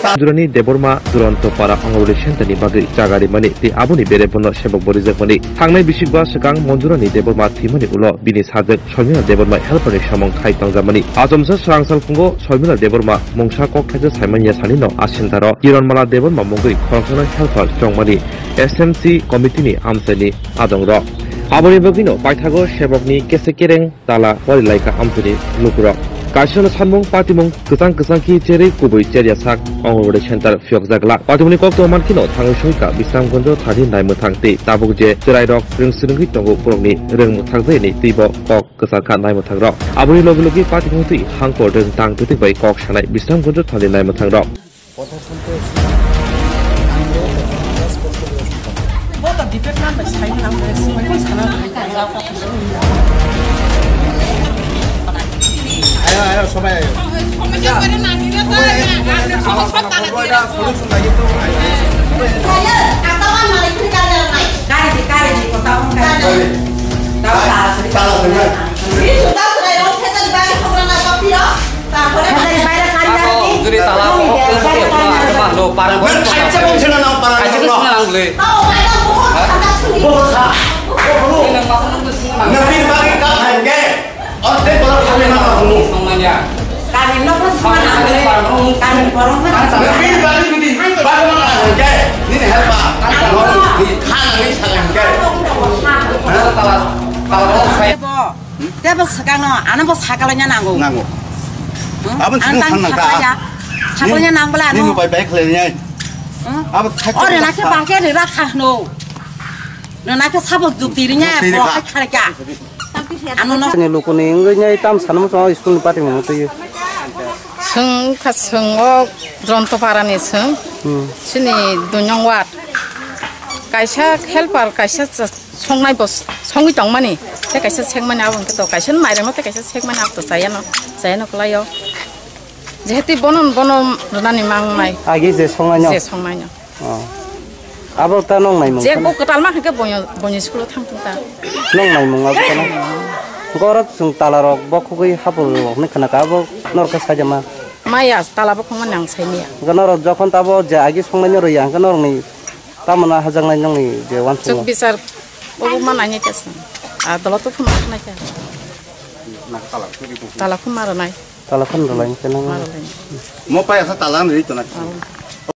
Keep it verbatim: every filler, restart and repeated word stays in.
Monjurani Debbarma Duronto Para Anganwadi Center ni bagwi chaga rimani tei aboni bere bono sebok bo rijakmani. Thangnai bisikba swkang Monjurani Debbarma thwimani ulo bini sajwk Somila Debbarma helper ni samung khai tangjakmani. Achomsa swrang salphungo Somila Debbarma mungsa kok thaisa saimanya sanino a center o Kironmala Debbarma mungwi khoroksano helper chongmani S M C committee ni amchaini adongrok. Aboni bagwino paithago sebokni kese kereng tala porilaikha amchaini lukurok. Kaisano sanmung patimung kwchang kwchang khe cherwi kubui cherya sak Anganwadi center phiyokjak glak. Patimungni koktwma mankheno thangwi soika Bisramganjo thani naimwthang tei tabuk je chwrairok rwngswrwngwi tongo borokni rwng mwthakjakni teibo kok kwcharkha naimwthangrok. Aboni logi logi patimung twi hangkor rwng tang twtwi bai kok sanai Bisramganjo thani naimwthangrok. কথা শুনতে শুনতে আনন্দ তখন ক্লাস করতে বসে। আয়ো, আয়ো, সবাই আয়ো। Hatari baira kari. Ako, juri tala, ako, ako, ako, ako, ako, parang. Nang thaisa bong sena nang parang. Thaisa bong sena nang le. Bokha. Nang bini bagwi ka thangke. Orte bola thangke na nang. Songmanya. Kami no pun semua nang le. Kami borong pun. Nang bini bagwi bini. Bagwi na thangke. Nini helpa. Nang bini khana ni thangke. Tala, tala, tala. Tebo swkangno, ano bo sakalaina nango. Nango. Hmm? Abo ang tang sakalaina nangbla ano. Nini bai bai khlainai. Hmm? Abo sakalaina. Ore na khe bangke re rakha hno. No na khe sabo jukti rinya bo hai khalika. Ano no. Ni lukuni wngwi nyai tam sanmo chong school ni pati mo twi. Swng kha swng o Jonto Para ni swng. Hmm. Sini Dunyong ward. Kaisa helper kaisa songnai bo songwi tongmani, tei kaisa sekmani abo hwnkhe to kaisa mairangno tei kaisa sekmani abo to chayano, chayano kwlaio. Jehetu bono, bono rwnani mangnai. Agi je songnaino? Je songnaino. Oh. Abo ta nong naimung. Je bo kwtal ma hwnkhe boyo, boyni school-o thang thung ta. Nong naimung abo ta no? Gorok chwng tala rok bokhogwi hapor rok ni khna ka abo norok khe saida ma. Maya tala bokhogma nang saimaya. Hwnkhe norok jokhon tabo je agi songnaino rwya hwnkhe norokni Tamo na hajaknai nongni je wansukma? Chuk bichar obo ma nainai khe se. A dolo to phunuk nai khe. Tala phun ma rwnai. Tala phun rwlai khe nang. Ma rwnai. Mo pai asa tala nri to na. Oh.